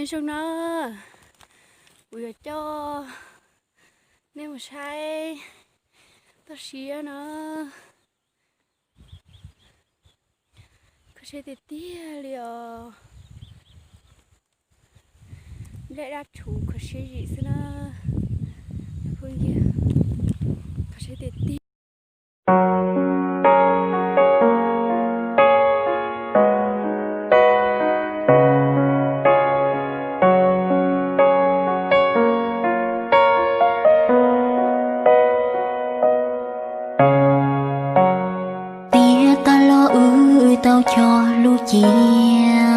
Zoo na, kuv yuav coj nej mus saib toj siab na. Kho siab tiag tiag li os. Nplej dab tshuv kho siab zim xwb na. Phooj ywg, kho siab tiag tiag. Tiam tas los wb tau cog lub cia,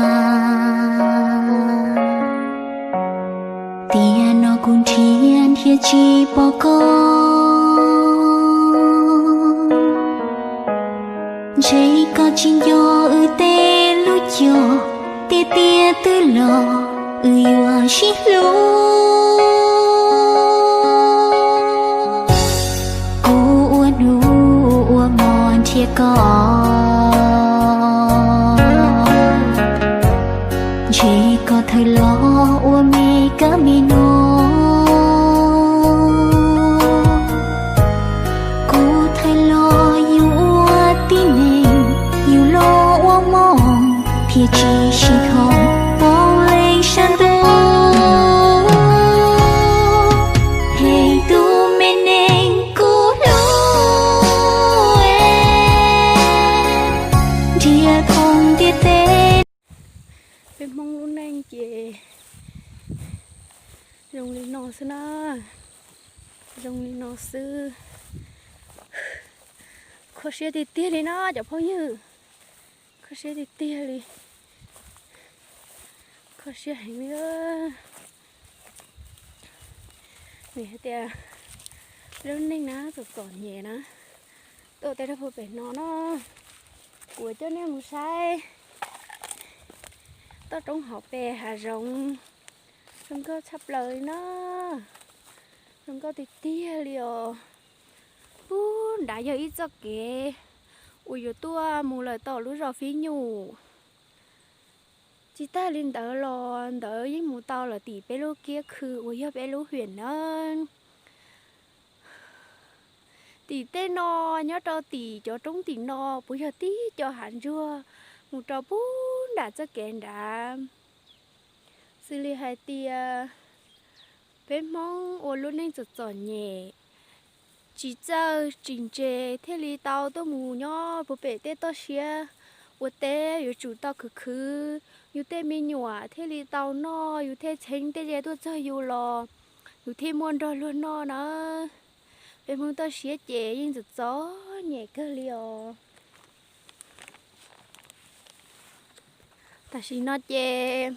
tiam no kuv nrhiav nrhiav tsis pom koj. Ntshe koj tsis nco wb tej lub cog, tiam tiam twb los wb yuav sib hlub. Kuv ua hnub ua hmo nrhiav koj, ntshe koj thawj los ua me kab me no. Kuv thawj los yug ua tib neeg, yug los ua hmoov, thiaj tsis sib thoob poob leej sab ntuj. Hej tus me neeg kuv hlub, nrhiav thoob ntiaj teb. Peb Hmoob lub neej ces zoo li no xwb na, zoo li no xwb. Kho siab tiag tiag li no cov phooj ywg, kho siab tiag tiag li, kho siab heev li. Vim hais tias lub neej na txom txom nyem na, tuaj tej rau pem no na, kuv coj nej mus saib toj roob hauv pes hav zoov, zoo nkauj tshaj plaws li na, zoo nkauj tiag tiag li os. Pub nrad yog ib txoj kev uas yuav tuaj mus lawm tom lub zos Fib Nyuj. Tsis tag li ntawd los ntawd yeej mus tau lawm tim peb lub kiab khw uas yog peb lub hwm na. Tim tej no, nyob rau tim cov roob tim no puas yog tib co hav ntsuag mus rau pub nram txoj kev nrad. Xws li hais tias peb Hmoob ua lub neej txom txom nyem, tsis txawj tsis ntse thiaj li tau tuaj mus nyob puag pem tej toj siab ua teb, yuav tsum tau khwv khwv yus tej me nyuam thiaj li tau noj, yus thiaj txheeb tej ze tuaj txog yus los yus thiaj muaj nrog luag noj na. Peb Hmoob toj siab ces yeej txom txom nyem kawg li os. Tam sim no ces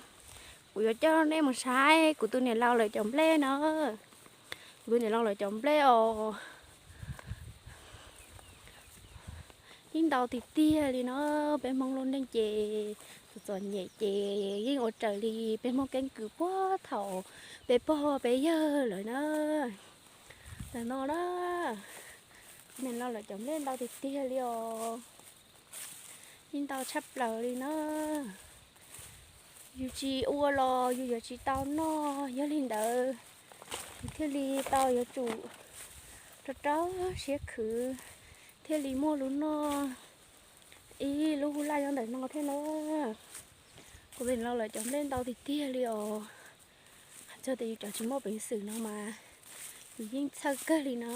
kuv yuav coj nej mus saib kuv tus niam laus lawv cov nplej na. Kuv tus niam laus lawv cov nplej os, yeej ntau tiag tiag li no. Peb Hmoob lub neej ces txom txom nyem ces yeej ua raws li peb Hmoob keeb kwm puag thaum peb pog peb yawg lawm na. Ntawm no na, kuv niam laus lawv cov nplej ntau tiag tiag li os. Yeej ntau tshaj plaws li na. Yus tsis ua los yus yuav tsis tau noj, yog li ntawd yus thiaj li tau yuav tsum rau rau siab khwv thiaj li muaj lub noj ib lub hu laj nyob ntawm no thiab na. Kuv niam laus lawv cov nplej ntau tiag tiag li os. Hais txog tias yus cov tsis muaj peev xwm no mas yus yeej txhawj kawg li na.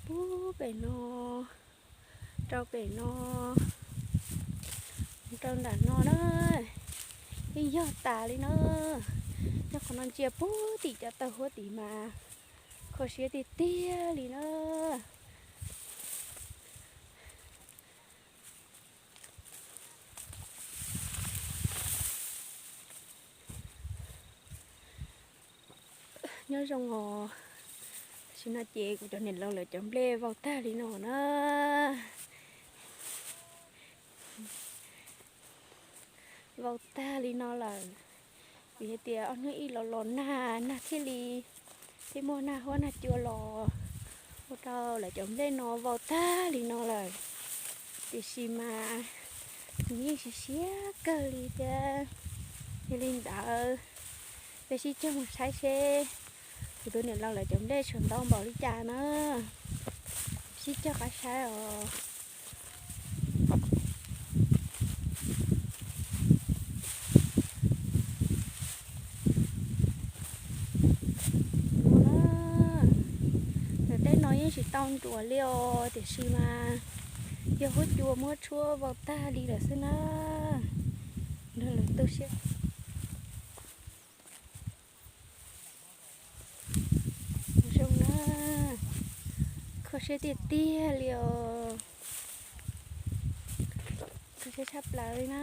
Pub pem no, rau pem no, rau nram no na, yeej yog tas li na. Nyob qhov no ntsia pub tim cov taw huab tid mas kho siab tiag tiag li na. Nyob zoo os, tam sim no ces kuv cov niam laus lawv cov nplej vau tag li no na. Vau tag li no lawm, vim hais tias ob hnub ib los los nag, nag thiaj li, thiaj muaj nag huab nag cua los ua rau lawv cov nplej no vau tag li no lawm. Tiam sis mas Nws yeej siav siab kawg li thiab. Yog li ntawd, peb sib cog mus saib seb kuv tus niam laus lawv cov nplej tshuav ntau npaum li cas na. Sib cog qab saib os. Ntawm tej no yeej tsis tau nruam li os, tiam sis mas yog huab cua muab tshuab vau tag li lawm xwb na. Nrog lawv tu siab. Zoo na, kho siab tiag tiag li os. Kho siab tshaj plaws li na.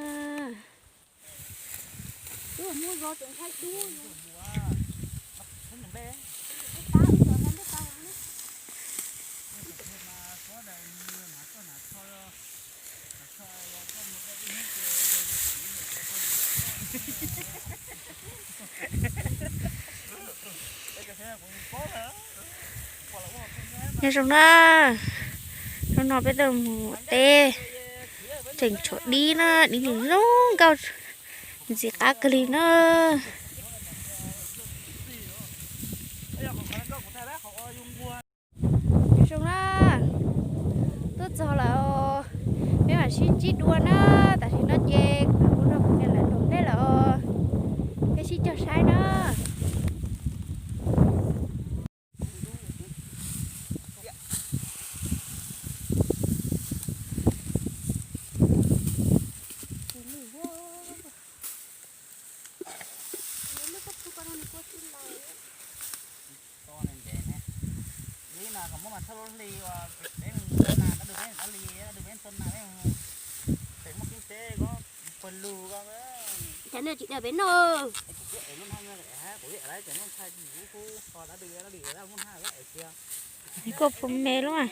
Nyob zoo na, hnub no peb tuaj mus teb, tseem tshuav dib na, dib zoo zoo nkauj, ntxim qab kawg li na. Nyob zoo na, tuaj txog lawm, peb mam sib ntsib dua na. Tam sim no ces kuv mus nrog kuv niam lawv nram teb lawm os, peb sib cog saib na. Ib no kom muab mas thawj lub hli uas peb mus tua nas, dab dwg peb mus tua nas, dab dwg peb mus pem muaj keeb teb ko, pawg lug ko. Cov no tsis daws peb noj. Kuv twb ev lub hnab, kuv twb ev lawm, cov muaj ntshai yus lub hub, ho dab dwg dab dwg lub hnab lawm ev kiag. Koj puas me lub a?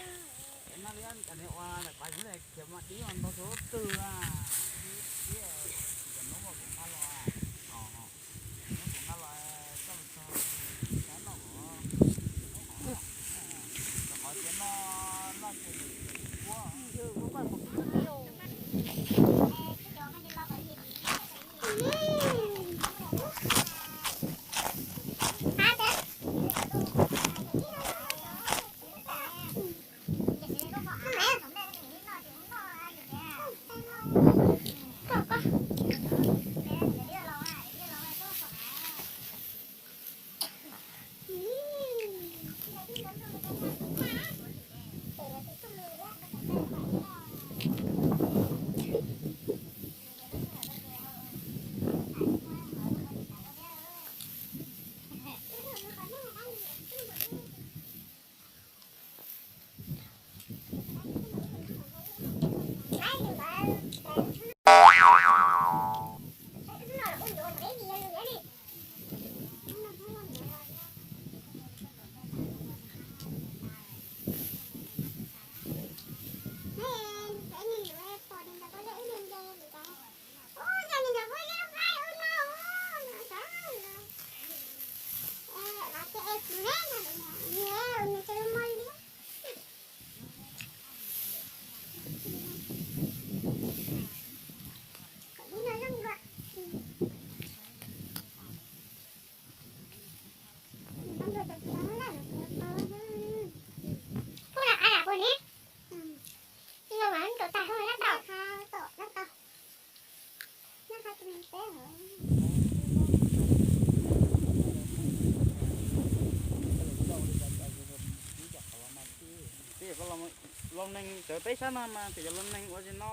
Los neeg cov peb sab no mas cov los neeg ua zis no,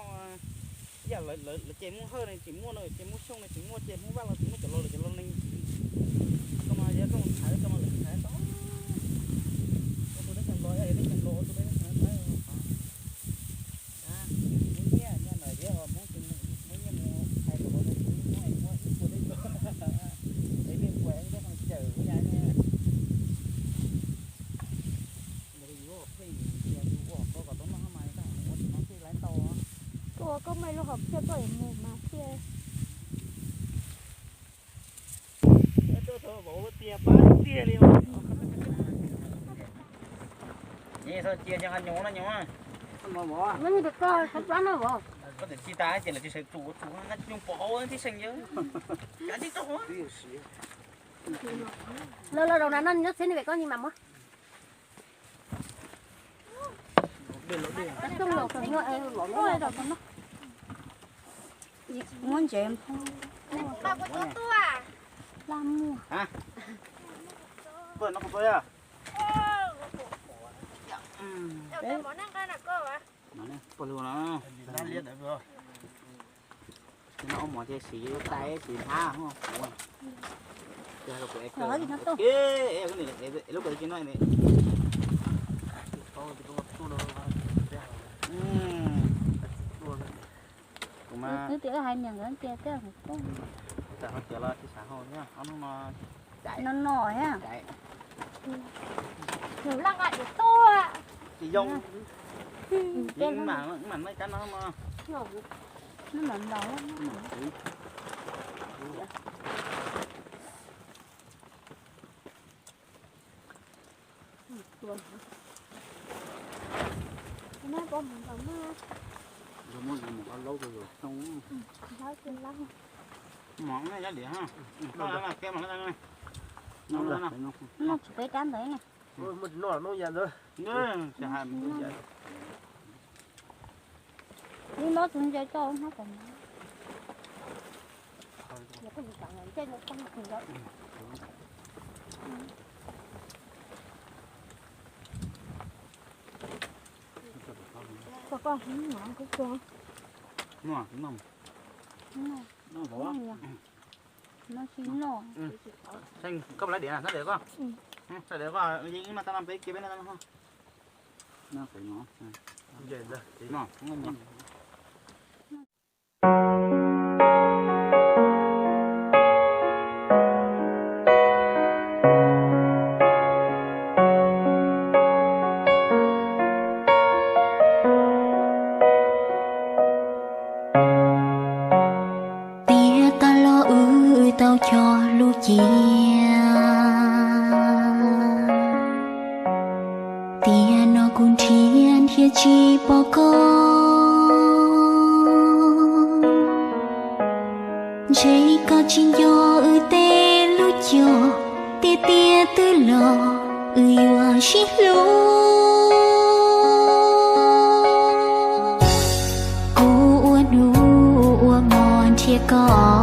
ib yam lawv ces Hmoob Hawj ne tsis muaj no, ces Hmoob Xyooj ne tsis muaj, ces Hmoob Vaj los tsis muaj, cov los lawv cov los neeg. Koj mas yog koj mus thaiv koj mas lawv thaiv tau. Ua tus teb chaws Nplog, yog teb chaws Nplog ua tus teb chaws Nplog. Muab nyiaj nyiaj ntawd thiab ho muab, muab nyiaj mus thaiv luag no, muab muab ib puas teb luag, es nej puas ib teb qhov cawm ua yam ne. Ua kom tau noj mas ua tsis no thiaj li tau. Koj ua koj muaj ib lub hom phiaj koj yuav mus mas thiaj. Tiag pab tiag li. Cia nyob nyob na vauv. Tsis tas ces lawv tsis sawv tsuas tsuas nqa tsis pom hauv tib seem yawg. Lawv lawv rau na no nyob txhiab ni ve koj nyi mam muab. Muab ntsev. Laj muag. Pog no, pog no. Ces no ua mov ces siv tais siv hnab. Lub ko no. Kuv mas. Wb tias wb hais niam nkawd cia tiag. Tam no tias los tsis xav hau thiab, ob hnub no caiv. No no thiab. Caiv. Nws laj nqa diav tuaj. Tsis zoo. Yeej mam, mam nej kab no no. Nws mam ntaus. Zoo muab zoo mus ob laub rau yus xyoo. Mov no yog diam ha. Noj tsis peb rab ntawd ne. Ib no tus ntses coj hnab kom. Koj koj hnab no kuj kua. No, no. No, no. Koj lawv diav na, lawv diav koj. Lawv diav koj, yeej ib no tag no peb kiag peb no tag no. Tiam tag los wb tau cog lub ciam. Tiam no kuv nrhiav nrhiav tsis pom koj. Ntshe koj tsis nco wb tej lub cog, tiam tiam twb los wb yuav sib hlub. Kuv ua hnub ua hmo nrhiav koj.